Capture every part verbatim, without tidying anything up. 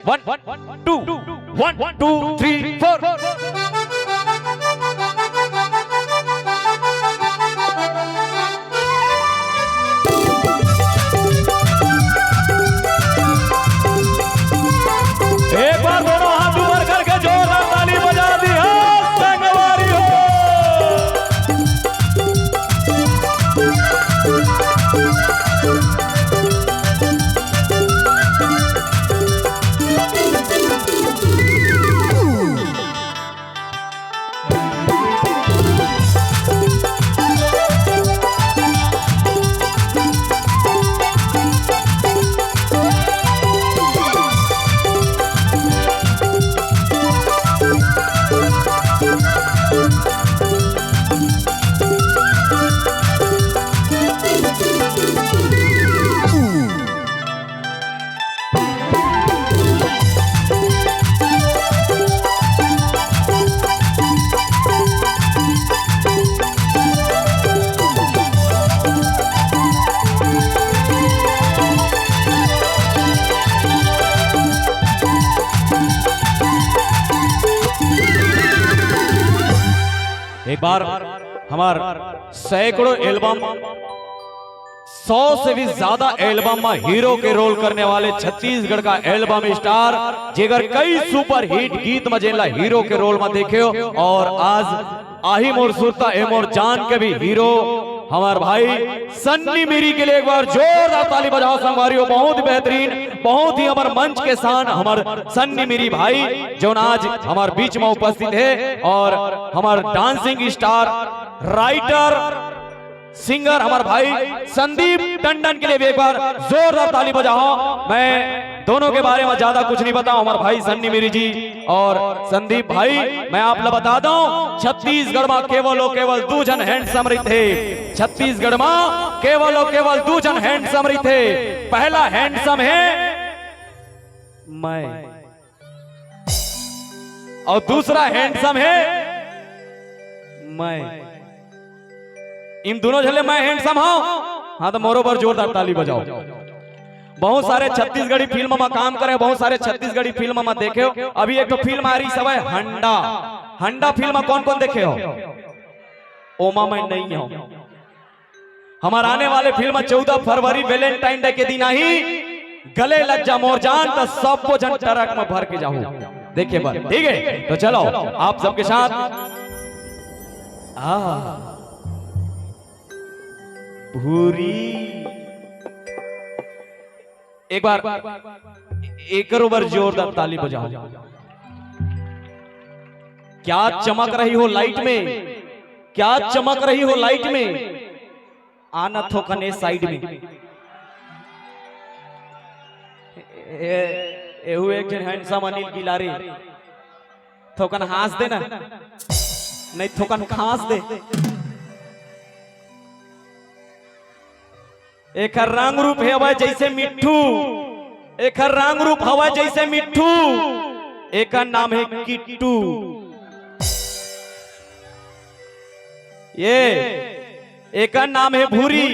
One, two, one, two, three, four. एक बार दोनों हाथ ऊपर करके जोरदार ताली बजा दी हो, संगवारी हो। एक बार हमार सैकड़ों एल्बम, सौ से भी ज्यादा एल्बम में हीरो के रोल करने वाले छत्तीसगढ़ का एल्बम स्टार, जेकर कई सुपरहिट गीत में जेला हीरो के रोल में देखे हो, और आज आही मोर सुरता ए मोर जान के भी हीरो हमार भाई सन्नी मिरी के लिए एक बार जोरदार ताली बजाओ संगवारी हो। बहुत ही बेहतरीन, बहुत ही हमार मंच के शान हमार सन्नी मिरी भाई, जौन आज हमार बीच में उपस्थित है और हमार डांसिंग स्टार, राइटर, सिंगर हमार भाई संदीप टंडन के लिए भी एक बार जोरदार ताली बजाओ। मैं दोनों के बारे में ज्यादा कुछ नहीं बताऊं, हमार भाई सन्नी मिरी जी और संदीप भाई, मैं आप ला बता दूं, छत्तीसगढ़ में केवल और केवल दू झन हैंडसम रहिथे। छत्तीसगढ़ में केवल और केवल दू झन हैंडसम रहिथे। पहला हैंडसम है मैं, और दूसरा हैंडसम है मैं। इन दोनों झन ले मैं हैंडसम हूं। हाँ, तो मोरो बर जोरदार ताली बजाओ। बहुत सारे छत्तीसगढ़ी फिल्म में काम करे, बहुत सारे छत्तीसगढ़ी फिल्म में देखे हो। अभी एक ठो फिल्म आ रही सब है हंडा। हंडा फिल्म में कौन कौन देखे हो? ओमा मैं नहीं हूं। हमार आने वाले फिल्म चौदह फरवरी वैलेंटाइन डे के दिन आही, गले लग जा मोर जान, त सबो झन ट्रक में भर के जाहू देखे बर, ठीक है? तो चलो आप सबके साथ। आ, भूरी, एक बार एकरो बर जोरदार ताली बजाओ। क्या चमक रही हो लाइट में, क्या चमक रही हो लाइट में, आना थोकन ए साइड में। ए, एहू एक झन हैंडसम अनिल गिलारी, थोकन हांस दे ना, नहीं थोकन खांस दे। एकर रंग रूप हवय जैसे मिट्ठू, एकर रंग रूप हवय जैसे मिट्ठू, एकर नाम है किट्टू। ये एकर नाम है भूरी,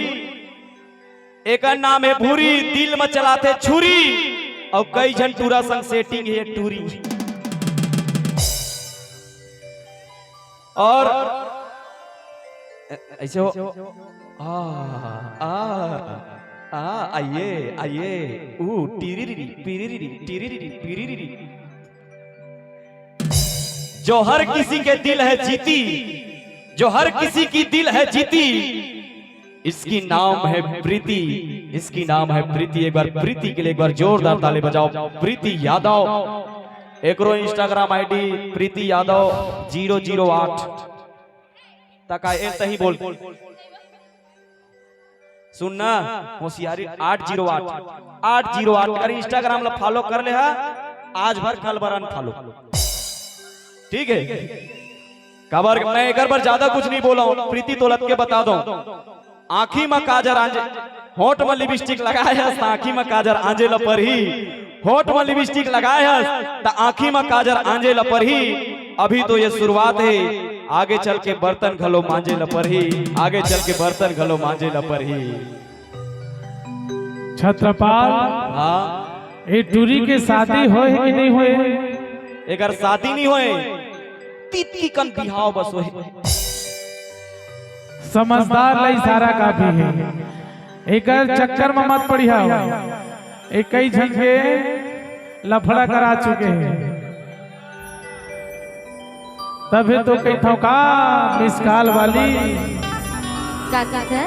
एकर नाम है भूरी, दिल में चलाथे छुरी, और कई झन टूरा संग सेटिंग है टूरी। और ऐ-, ऐसे हो, आ, आ, आ, आइए, आइए, ऊ, टीरीरी, पीरीरी, टीरीरी, पीरीरी। जो हर किसी के दिल है जीती, जो हर किसी की दिल है जीती, इसकी नाम है प्रीति, इसकी नाम है प्रीति। एक बार प्रीति के लिए एक बार जोरदार ताली बजाओ। प्रीति यादव, एकरो Instagram ID प्रीति यादव ज़ीरो ज़ीरो आठ। तक आए, ए, तही बोल। सुन ना, होशियारी आठ ज़ीरो आठ, आठ ज़ीरो आठ। अगर Instagram ला follow कर ले हा, आज भर कल बर unfollow। ठीक है? काबर मैं एकर बर ज्यादा कुछ नहीं बोला हूँ, प्रीति तोलत के बता दो। आँखी म काजर आंजे, होंठ म लिपस्टिक लगाए हस त आँखी म काजर आंजे ल परही, होंठ म लिपस्टिक लगाए हस त आँखी म काजर आंजे ल परही। अभी तो ये शुरुआत है, आगे चल के बर्तन घलो मांजे ल परही, आगे चल के बर्तन घलो मांजे ल परही। छत्रपाल, हाँ। ए टूरी के शादी होय हे कि नहीं होय? एकर शादी नहीं होय, तितकी कन बिहाव बस होय। समझदार ला इशारा काफी हे, एकर चक्कर म मत पड़िहा। ए कई झन के लफड़ा करा चुके हे। तभे तो कहिथंव का मिस कॉल वाली। का कहिथे?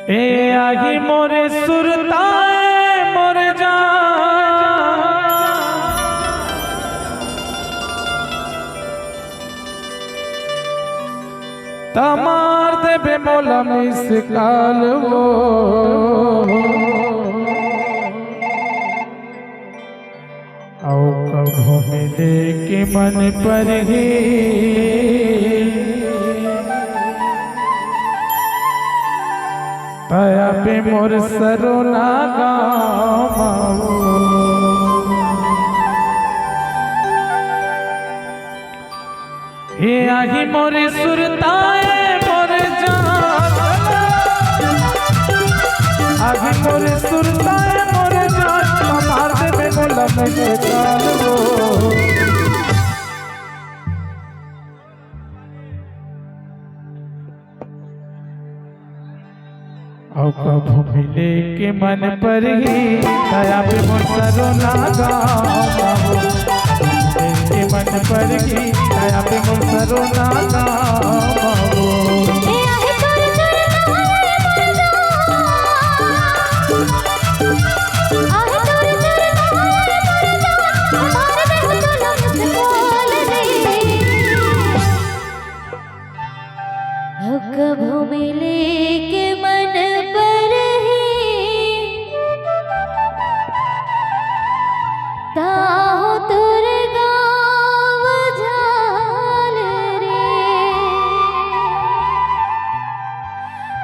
ए आही मोरे सुरता ए मोरे जान, त मार देबे मोला मिस कॉल वो। अउ कभू मिले के मन परही, त आबे मोर सरोना गाँव। हे आही मोरे सुरता ए मोरे जान, आही मोरे सुरता ए मोरे जान, मार देबे मोला मिस कॉल वो। अउ कभू मिले के मन परही, त आबे मोर सरोना गाँव। मिले के मन परही, त आबे मोर सरोना गाँव। कभू मिले के मन परही, ताहू तोर गाँव झाल रे।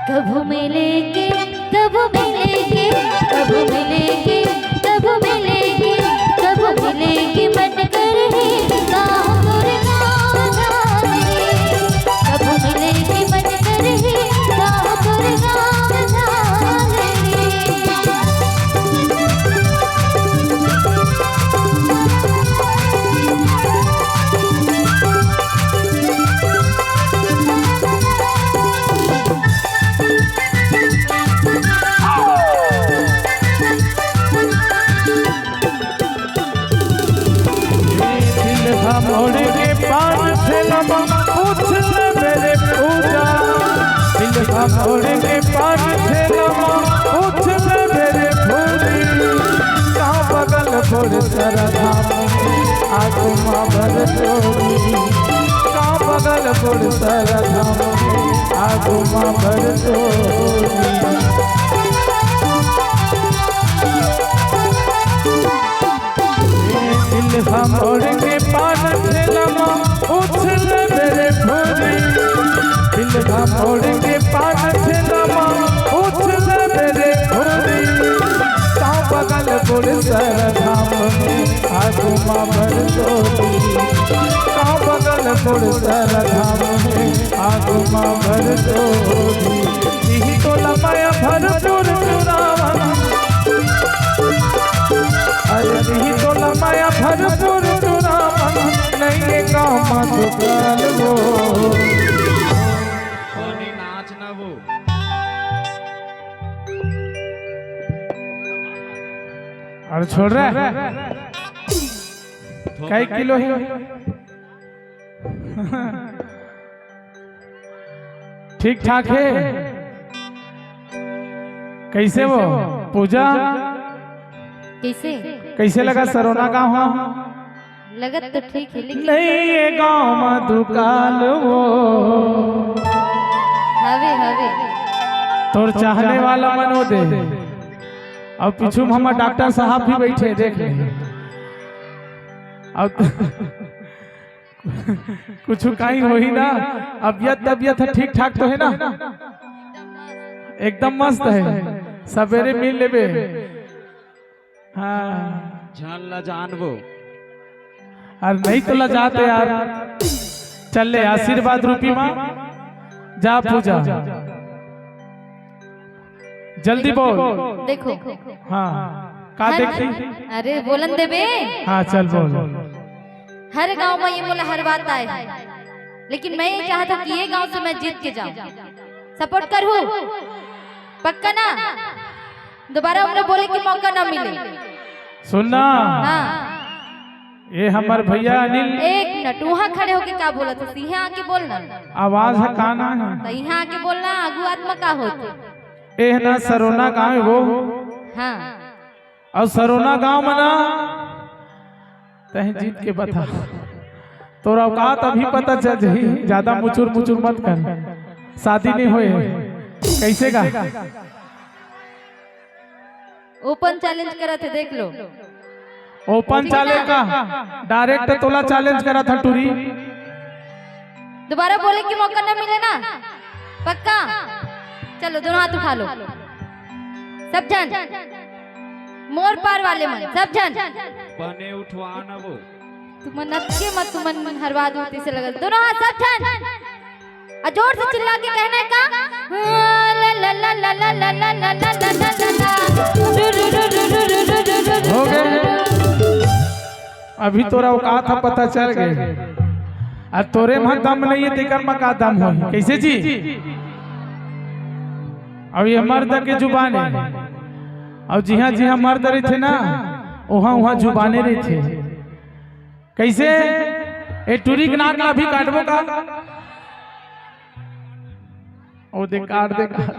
कभू मिले के, कभू मिले के, कभू मिले के, कभू मिले के, कभू मिले के मन करही, ताहू तोर गाँव झाल रे। कभू मिले के मन करही, ताहू तोर गाँव झाल रे। दिल हमोड़ के पान ठेलमा पूछ ले मेरे पूजा, दिल हमोड़ के पान ठेलमा पूछ ले मेरे भोरी। का बगल बोर सरधा में आगू मा भर तोरी, का बगल बोर सरधा में आगू मा भर तोरी। दिल हमोड़ के पान ठेलमा पूछ ले मेरे भोरी, दिल हमोड़ के पान ठेलमा पूछ ले मेरे भोरी। का बगल बोर सरधा में आगू मा भर तोरी, का बगल बोर सरधा में आगू मा भर तोरी। दिही तोला माया भरपूर चुरावन, अरे दिही तोला माया भरपूर चुरावन, नइये गाँव मा दुकाल वो। नाच ना वो। अरे छोड़ रे। कई किलो हे? ठीक ठाक हे। कइसे वो पूजा? कइसे? कइसे लगा सरोना गाँव? लगत तो ठीक हे, लेकिन नइये गाँव मा दुकाल वो। हवे, हवे। तोर चाहने वाला मन वो दे। अउ पीछू मा हमर डॉक्टर साहब भी बइठे, देख ले। अउ कुछु कहीं होही ना, अब ये तबीयत हे, ठीक ठाक तो हे ना? एकदम मस्त हे, सबेरे मिल लेबे। हाँ। झन लजान वो। अउ नहीं तो लजाते यार, चल ले आशीर्वाद रूपी मा, जा पूजा। जल्दी बोल। देखो। हाँ, का हर, देखी? अरे, बोलन देबे। हाँ, चल बोल। हर गांव में ये मोला हरवात आए, लेकिन मैं ये चाहत हूँ कि ये गांव से मैं जीत के जाऊं। सपोर्ट करहू, पक्का ना? दोबारा उन्हें बोले कि मौका ना मिले। सुनना। हाँ। ये हमर भैया अनिल। एक मिनट, वहाँ खड़े होके का बोलत हस? यहाँ आके बोलना। आवाज ह का ना हे? तो यहाँ आके बोलना, आगू आत्मा का होत? एह ना सरोना गांव हे वो। हाँ। अउ सरोना गांव म ना, तहीं जीत के बता। तोर औकात अभी पता चल जाही, ज्यादा मुचुर मुचुर मत कर। शादी नहीं होए। कैसे का? ओपन चैलेंज करत हे, देख लो। ओपन चैलेंज का? डायरेक्ट तोला चैलेंज करत हे टूरी। दोबारा बोले के मौका न मिले ना, पक्का? चलो, दोनों हाथ उठा लो, सब झन, मोर पार वाले मन, सब झन। बने उठवा ना वो। तुमन अतके मत, तुमन हरवा दू, तइसे लगत। दोनों हाथ, सब झन। आ, जोर से चिल्ला के कहना है का? हाँ, ला, ला, ला। हो गए। अभी तोर औकात ह पता चल गए। आ तोरे म दम नहीं है, तेकर म का दम हो? कैसे जी? अब ये मर्द के जुबान है। अब जिहाँ जिहाँ मर्द रहिथे ना, उहाँ उहाँ जुबाने रहिथे। कैसे? ए टूरी के नाक ला भी काटबो का? ओ दे, काट दे, काट।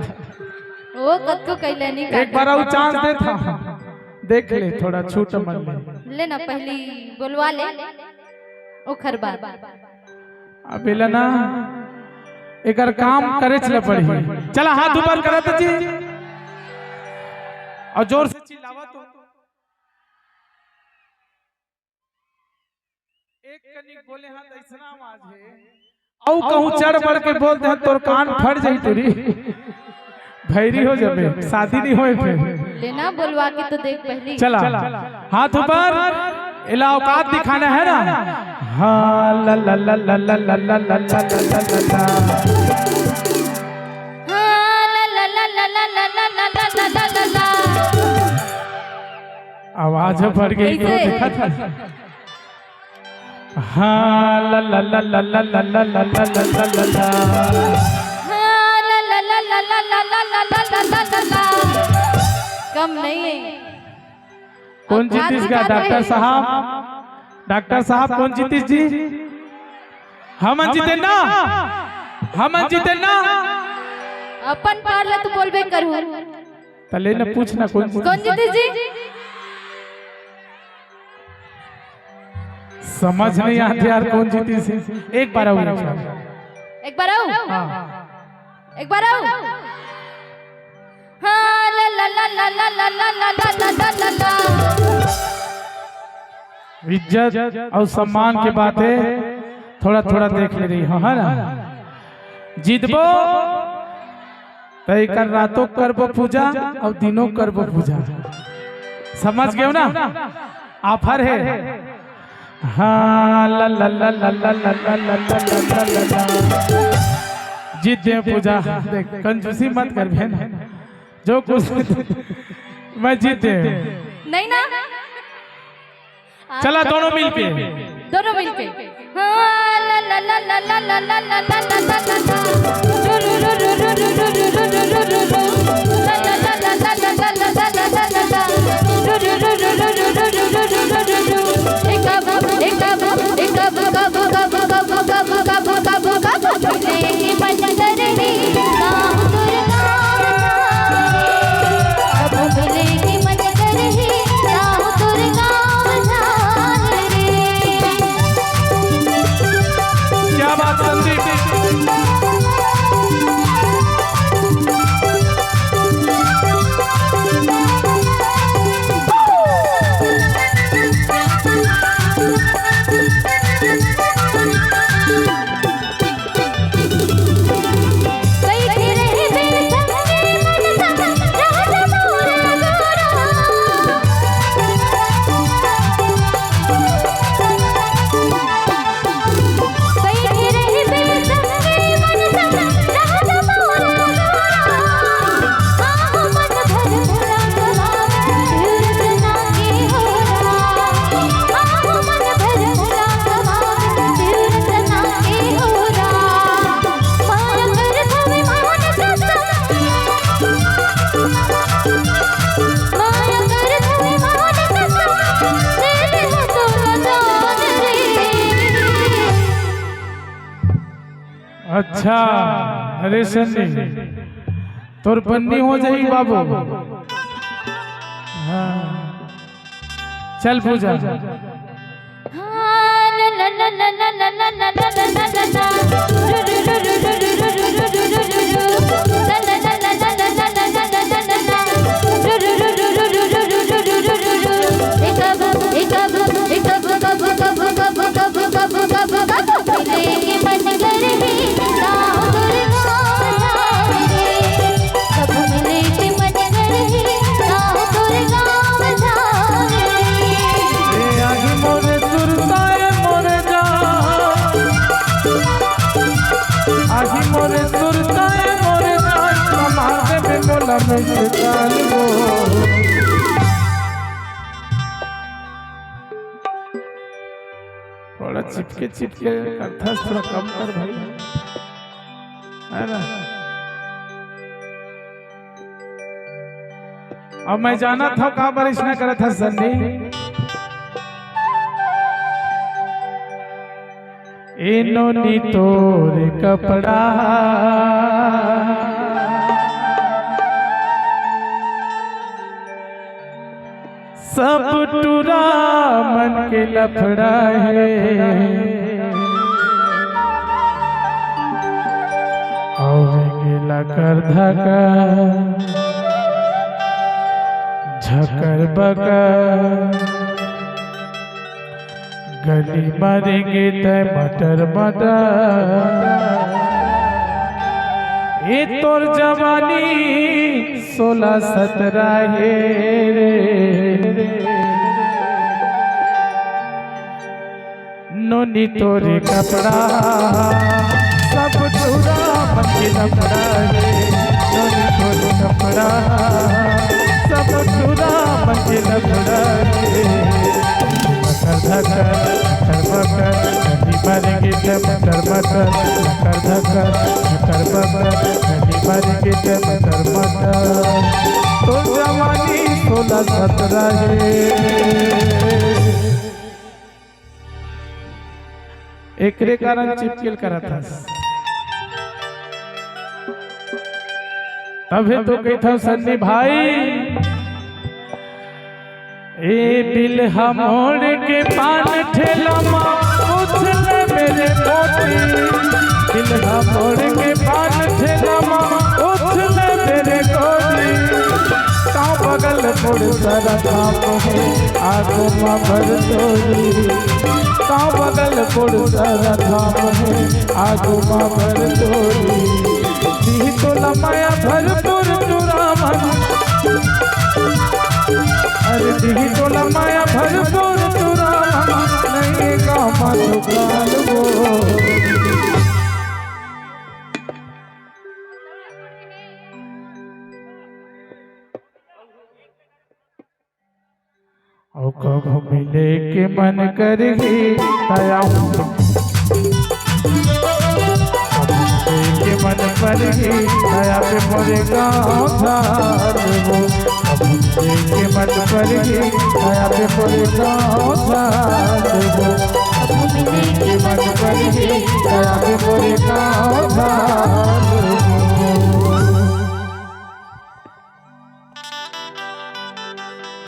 ओ कतको कैले नहीं एक काटे। बार अउ चांस दे था, देख ले, थोड़ा छूट मन ले। ले ना, पहली बोलवा ले, ओखर बाद। अबे ले ना, एकर काम करे चले पड़ी। चला, हाथ ऊपर करत जी, अउ जोर से चिल्लावा तो। एक कनिक बोले हन त अइसना आवाज हे। अउ कहूँ चढ़ बढ़ के बोल दे हन, तोर कान फट जाही टूरी। भैरी हो जाबे, शादी नहीं होए फिर। ले ना, बोलवा के तो देख पहली। चला, हाथ ऊपर, एला औकात दिखाना है ना। हाँ, ला, ला, ला। हाँ, ला, ला, ला। आवाज बढ़ गई, कैसे? देखा था। हाँ, ला, ला, ला। हाँ, ला, ला, ला। कम नहीं है। कौन अब जीतिस का, डॉक्टर साहब? डॉक्टर साहब, कौन जीतिस जी? हमन जीते ना, हमन जीते ना। अपन पार ला तो बोलबे करू। त ले न पूछ ना, कौन जीतिस? कौन जीतिस जी? समझ नहीं आत यार, कौन जीतिस? एक बार अउ, एक बार अउ। हाँ। एक बार अउ। हाँ, ला, ला, ला। इज्जत अउ सम्मान के बाते थोड़ा थोड़ा देख ले रही हो, है ना? जीतबो त एकर रातो करबो पूजा अउ दिनो करबो पूजा। समझ गयो ना? ऑफर है। हाँ, ला, ला, ला। जीत दे पूजा। देख, कंजूसी मत कर बहन। जो कुछ मैं जीत दे। नहीं ना? चला, दोनों मिलके। दोनों मिलके। हाँ, ला, ला, ला। क्या बात संदीप। अच्छा, अरे सन्नी, तोर पन्नी हो जाही बाबू। हाँ, चल पूजा। ए आही मोरे सुरता ए मोरे जान, आही मोरे सुरता ए मोरे जान, कमा देबे मोला मिस कॉल वो। थोड़ा चिपके चिपके करथस, थोड़ा कम कर भाई, है ना? अब मैं जानत हँव काबर अइसना करत हस सन्नी। ए नोनी तोर कपड़ा सब टूरा मन के लफड़ा हे। अउ रेंगेला कर धकर झकर बकर, गली म रेंगे तैं मटर मटर। ए तोर जवानी सोलह सतरा हे रे। नोनी तोर कपड़ा सब टूरा मन के लफड़ा हे। नोनी तोर कपड़ा सब टूरा मन के लफड़ा हे। मटर धकर मटर मटर, कभी मरेंगे ते मटर मटर। मटर धकर मटर मटर, कभी मरेंगे ते मटर मटर। तोर जवानी सोलह सतरा हे। एकरे कारण चिपकिल करत हस। तभे तो कहिथँव सन्नी भाई, ए बिलहा मोड़ के पान ठेला मा उछले मेरे मोती। बिलहा मोड़ के पान ठेला मा उछले मेरे मोती। ताँव बगल मोर सरा धाम हे, आगू मा भर तोरी। ताँव बगल मोर सरा धाम हे, आगू मा भर तोरी। दिही तोला माया भरपूर टूरा मन। अरे दिही तोला माया भरपूर टूरा मन। नइये गाँव मा दुकान वो। अउ कभू मिले के मन करही, तया मिले के मन करही, तया पे मोरे गाँव धार वो। कभू मिले के मन करही, तया पे मोरे गाँव धार वो।